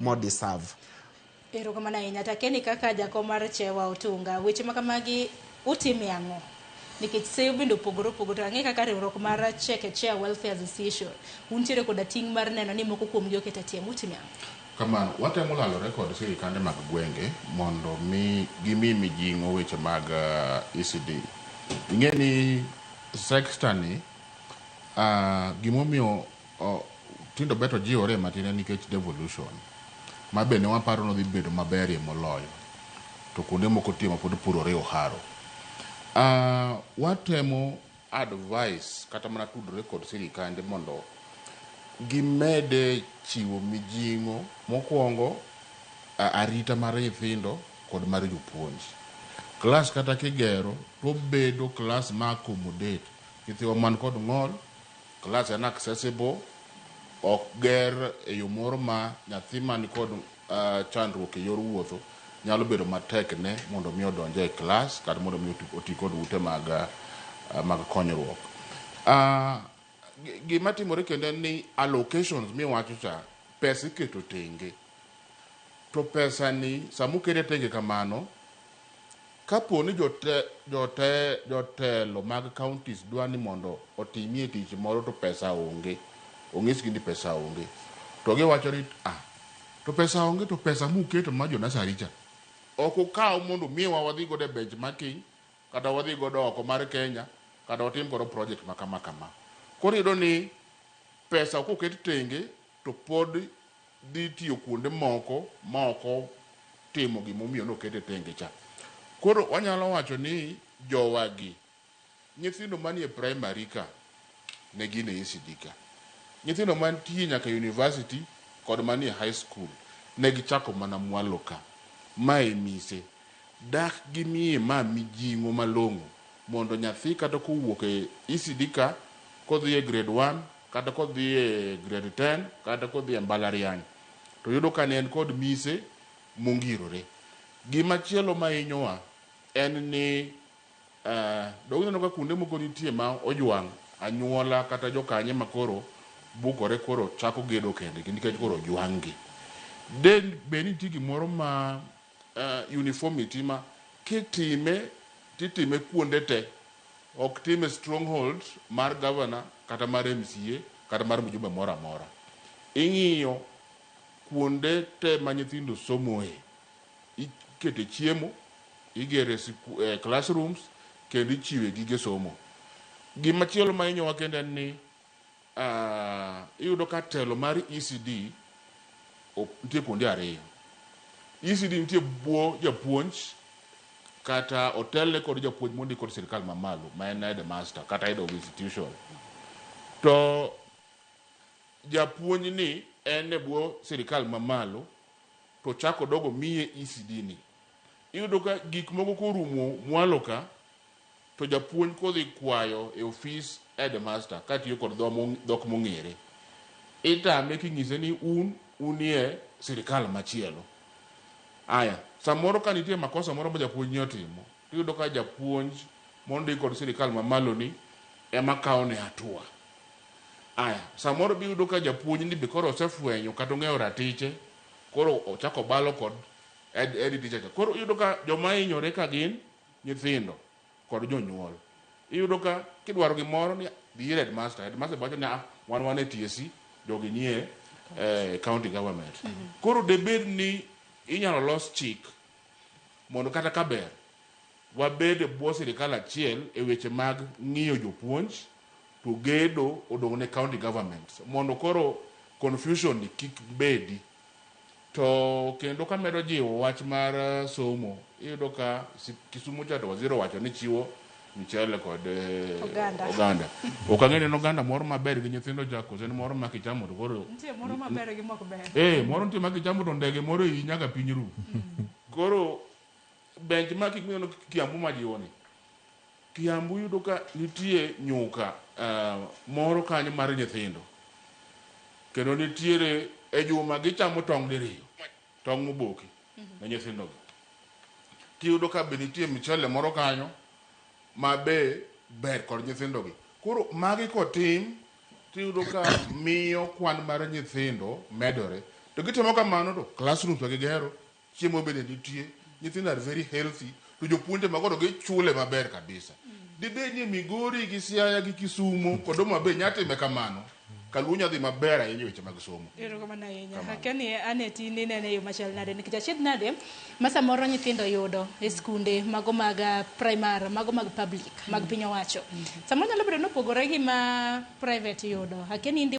Mo deserve. Erokamano ahinya. To akia ni kaka jakom mar Chewa Otunga, weche ma kamagi utime ang'o? Nikech seyo bende opogore opogore. To ang'e kaka riwruok mar Chekechea Welfare Association, untiere koda ting' mar neno ni moko kuomgi oket e tim. Utime ang'o? Kamano, watemo lalore kod sirikande mag gwenge mondo mi gimi mijing'o weche mag ECD. Ing'e ni sekta ni gimomiyo tindo beto jiwore matin en nikech devolution ma be ne waparo nodhi bedo maberie moloyo to kuonde moko tie mapod purore oharo. Watemo advice kata mana tudore kod sirikande mondo gimede chiwo mijing'o mokwongo arita mar nyithindo kod mar jopuonj. Klas kata kigero tobedo klas ma accommodate nyithiwa man kod ng'ol, Class en accessible, ok ger e yo moro ma nyathi man kod chandruok e yor wuotho nyalo bedo matek ne mondo mi odonj e class kata mondo mi oti kod ute mag konyruok. Gima timore kendo en ni allocations miwacho cha, pesa iketo tenge. To pesa ni sama okete tenge kamano, Kapo ni jotelo mag counties dwa ni mondo otimie tich moro to pesa onge, onyisgi ni pesa onge, to giwacho ni ah, to pesa onge to pesa muketo mar jo nursery cha ok ukaw mondo umiwa wadhi godo e benchmarking kata wadhi godo oko mar Kenya kata watim godo project ma kama kama. Koro iyudo ni pesa ok oket tenge to pod dhi tiyo kuonde moko ma ok otimo gimomiyo nokete tenge cha. Koro wanyalo wacho ni jowagi, nyithindo manie primary ka ne gin e ECD ka. Nyithindo mantie nyaka university kod manie high school ne gichako mana mwalo ka. Ma e mise. Dak gimiye ma mijing'o malong'o mondo nyathi kata kowuok e ECD ka kodhi e grade 1 kata kodhi e grade 10 kata kodhi e mbalariany to yudo ka ne en kod mise mongirore. Gima chielo ma hinyowa en ni donge ineno ka kuonde moko nitie ma ojwang' anyuola kata jokanye ma koro bukore koro chako gedo kendgi nikech koro ojwang' gi. De bed ni nitie gimoro ma uniformity ma kitime titime kuonde te ok time stronghold mar governor kata mar MCA kata mar mjumbe moro amora. Ing'iyo kuonde te ma nyithindo somoe, ikete chiemo, igere classrooms kendo ichiwe gige somo. Gima chielo ma hinyowa kendo en ni iyudo ka telo mar ECD nitie kuonde ariyo. ECD nitie bwo japuonj kata otelne kod japuonj mondik kod sirkal mamalo ma en headmaster kata head of institution. To japuonj ni en e bwo sirkal mamalo to chako dogo miye ECD ni. Iyudo ka gik moko korumo mwalo ka to japuonj kodhi kwayo e ofis headmaster katiyo kod dhok mong'ere, itame king'ise ni un unie sirkal machielo. Aya, samoro ka nitie makosa moro ma japuonj ni otimo, tiyudo ka japuonj mondik kod sirkal mamalo ni ema kawone hatua. Aya, samoro biyudo ka japuonj ni be koro osefwenyo kata ong'eyo ratiche, koro ochako balo kod head teacher cha. Koro iyudo ka joma hinyore ka gin nyithindo kod jonyuol. Iyudo ka kidwaro gimoro ni dhi ir headmaster, headmaster wacho ni ah, wan wan e TSC, jogi nie county government. Koro debed ni inyalo los chik mondo kata ka ber wabed e bwo sirikal achiel e weche mag ng'iyo jopuonj to gedo odong' ne county governments mondo koro confusion ni kik bedi. To kendo kamedo jiwo wach mar somo, iyudo ka Kisumu cha to waziri owacho ni chiwo mchele kod Oganda. oganda. Ok ang'e ni en oganda moro maber gi nyithindo cha koso en moro ma kichamo to koro Nitie moro maber gi mok ber. Moro nitie ma kichamo to ndege moro iyi nyaka piny ru. Koro benchmarking mineno Kiambu majiwo ni. Kiambu yudo ka nitie nyuka moro kanyo mar nyithindo. Kendo nitiere e juma gichamo tong' diriyo, tong' moboki ne nyithindo gi. Tiyudo ka be nitie mchele moro kanyo ma be ber kod nyithindo gi. Koro magi kotim tiyudo ka miyo kwan mar nyithindo medore. To gitimo kamano to classrooms ma gigero, chiemo bende nitie, nyithindo are very healthy, to jopuonje mago to gichule maber kabisa. Dibed ni Migori gi Siaya gi Kisumo kod Homa Bay nya time kamano, Kaluo nya dhi maber ahinya e weche mag somo. Erokamano ahinya. Akia ni Anet in inene e yo machal nade nikech achiedh nade ma samoro nyithindo yudo e skunde mago mag primar, mago mag public, mag piny owacho. Samoro nyalo bedo ni opogore gi ma private yudo. Akia ni in